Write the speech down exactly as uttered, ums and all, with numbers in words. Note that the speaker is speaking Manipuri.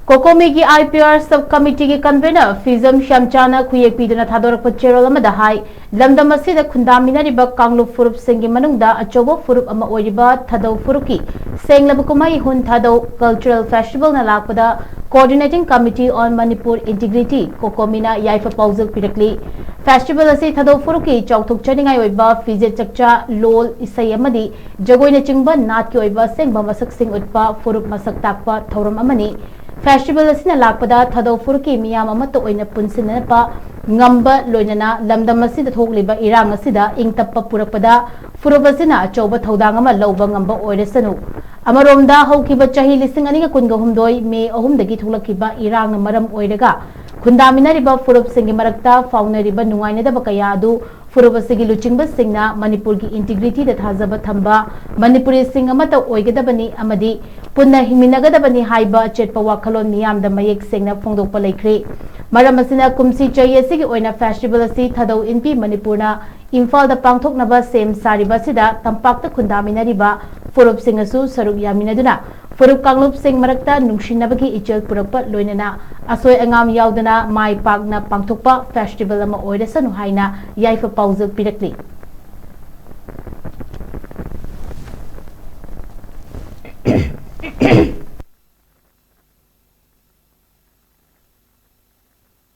ꯀꯣꯀꯣꯃꯤꯒꯤ ꯑꯥꯏ ꯄꯤ ꯑꯥꯔ ꯁꯕ ꯀꯃꯤꯇꯤꯒꯤ ꯀꯟꯚꯦꯅꯔ ꯐꯤꯖꯝ ꯁ꯭ꯌꯥꯝꯆꯥꯅ ꯈꯨꯌꯦꯛ ꯄꯤꯗꯨꯅ ꯊꯥꯗꯣꯔꯛꯄ ꯆꯦꯔꯣꯜ ꯑꯃꯗ ꯍꯥꯏ, ꯂꯝꯗꯝ ꯑꯁꯤꯗ ꯈꯨꯟꯗꯥꯃꯤꯟꯅꯔꯤꯕ ꯀꯥꯡꯂꯨꯞ ꯐꯨꯔꯨꯞꯁꯤꯡꯒꯤ ꯃꯅꯨꯡꯗ ꯑꯆꯧꯕ ꯐꯨꯔꯨꯞ ꯑꯃ ꯑꯣꯏꯔꯤꯕ ꯊꯥꯗꯧ ꯐꯨꯔꯨꯞꯀꯤ ꯁꯦꯡꯂꯕ ꯀꯨꯝꯍꯩ ꯍꯨꯟ ꯊꯥꯗꯧ ꯀꯜꯆꯔꯦꯜ ꯐꯦꯁꯇꯤꯚꯦꯜꯅ ꯂꯥꯛꯄꯗ Coordinating Committee on Manipur Integrity, ꯀꯣꯀꯣꯃꯤꯅ ꯌꯥꯏꯐ ꯄꯥꯎꯖꯦꯜ ꯄꯤꯔꯛꯂꯤ꯫ ꯐꯦꯁꯇꯤꯚꯦꯜ ꯑꯁꯤ ꯊꯥꯗꯧ ꯐꯨꯔꯨꯞꯀꯤ ꯆꯥꯎꯊꯣꯛꯆꯅꯤꯡꯉꯥꯏ ꯑꯣꯏꯕ ꯐꯤꯖꯦꯠ ꯆꯛꯆꯥ, ꯂꯣꯜ, ꯏꯁꯩ ꯑꯃꯗꯤ ꯖꯒꯣꯏꯅꯆꯤꯡꯕ ꯅꯥꯠꯀꯤ ꯑꯣꯏꯕ ꯑꯁꯦꯡꯕ ꯃꯁꯛꯁꯤꯡ ꯎꯠꯄ ꯐꯨꯔꯨꯞ ꯃꯁꯛ ꯇꯥꯛꯄ ꯊꯧꯔꯝ ꯑꯃꯅꯤ꯫ ꯐꯦꯁꯇꯤꯚꯦꯜ ꯑꯁꯤꯅ ꯂꯥꯛꯄꯗ ꯊꯥꯗꯧ ꯐꯨꯔꯨꯞꯀꯤ ꯃꯤꯌꯥꯝ ꯑꯃꯠꯇ ꯑꯣꯏꯅ ꯄꯨꯟꯁꯤꯟꯅꯕ ꯉꯝꯕ, ꯂꯣꯏꯅꯅ ꯂꯝꯗꯝ ꯑꯁꯤꯗ ꯊꯣꯛꯂꯤꯕ ꯏꯔꯥꯡ ꯑꯁꯤꯗ ꯏꯪ ꯇꯞꯄ ꯄꯨꯔꯛꯄꯗ ꯐꯨꯔꯨꯞ ꯑꯁꯤꯅ ꯑꯆꯧꯕ ꯊꯧꯗꯥꯡ ꯑꯃ ꯂꯧꯕ ꯉꯝꯕ ꯑꯣꯏꯔꯁꯅꯨ꯫ ꯑꯃꯔꯣꯝꯗ, ꯍꯧꯈꯤꯕ ꯆꯍꯤ ꯂꯤꯁꯤꯡ ꯑꯅꯤꯒ ꯀꯨꯟꯒ ꯍꯨꯝꯗꯣꯏ ꯃꯦ ꯑꯍꯨꯝꯗꯒꯤ ꯊꯣꯛꯂꯛꯈꯤꯕ ꯏꯔꯥꯡꯅ ꯃꯔꯝ ꯑꯣꯏꯔꯒ ꯈꯨꯟꯗꯥꯃꯤꯟꯅꯔꯤꯕ ꯐꯨꯔꯨꯞꯁꯤꯡꯒꯤ ꯃꯔꯛꯇ ꯐꯥꯎꯅꯔꯤꯕ ꯅꯨꯡꯉꯥꯏꯅꯗꯕ ꯀꯌꯥ ꯑꯗꯨ ꯐꯨꯔꯨꯞ ꯑꯁꯤꯒꯤ ꯂꯨꯆꯤꯡꯕꯁꯤꯡꯅ ꯃꯅꯤꯄꯨꯔꯒꯤ ꯏꯟꯇꯤꯒ꯭ꯔꯤꯇꯤꯗ ꯊꯥꯖꯕ ꯊꯝꯕ, ꯃꯅꯤꯄꯨꯔꯤꯁꯤꯡ ꯑꯃꯠꯇ ꯑꯣꯏꯒꯗꯕꯅꯤ ꯑꯃꯗꯤ ꯄꯨꯟꯅ ꯍꯤꯡꯃꯤꯟꯅꯒꯗꯕꯅꯤ ꯍꯥꯏꯕ ꯑꯆꯦꯠꯄ ꯋꯥꯈꯜꯂꯣꯟ ꯃꯤꯌꯥꯝꯗ ꯃꯌꯦꯛ ꯁꯦꯡꯅ ꯐꯣꯡꯗꯣꯛꯄ ꯂꯩꯈ꯭ꯔꯦ꯫ ꯃꯔꯝ ꯑꯁꯤꯅ, ꯀꯨꯝꯁꯤ ꯆꯍꯤ ꯑꯁꯤꯒꯤ ꯑꯣꯏꯅ ꯐꯦꯁꯇꯤꯚꯦꯜ ꯑꯁꯤ ꯊꯥꯗꯧ ꯏꯟꯄꯤ ꯃꯅꯤꯄꯨꯔꯅ ꯏꯝꯐꯥꯜꯗ ꯄꯥꯡꯊꯣꯛꯅꯕ ꯁꯦꯝ ꯁꯥꯔꯤꯕ ꯑꯁꯤꯗ ꯇꯝꯄꯥꯛꯇ ꯈꯨꯟꯗꯥꯃꯤꯟꯅꯔꯤꯕ ꯐꯨꯔꯨꯞꯁꯤꯡꯅꯁꯨ ꯁꯔꯨꯛ ꯌꯥꯃꯤꯟꯅꯗꯨꯅ ꯐꯨꯔꯨꯞ ꯀꯥꯡꯂꯨꯞꯁꯤꯡ ꯃꯔꯛꯇ ꯅꯨꯡꯁꯤꯅꯕꯒꯤ ꯏꯆꯦꯜ ꯄꯨꯔꯛꯄ, ꯂꯣꯏꯅꯅ ꯑꯁꯣꯏ ꯑꯉꯥꯝ ꯌꯥꯎꯗꯅ ꯃꯥꯏ ꯄꯥꯛꯅ ꯄꯥꯡꯊꯣꯛꯄ ꯐꯦꯁꯇꯤꯚꯦꯜ ꯑꯃ ꯑꯣꯏꯔꯁꯅꯨ ꯍꯥꯏꯅ ꯌꯥꯏꯐ ꯄꯥꯎꯖꯦꯜ ꯄꯤꯔꯛꯂꯤ꯫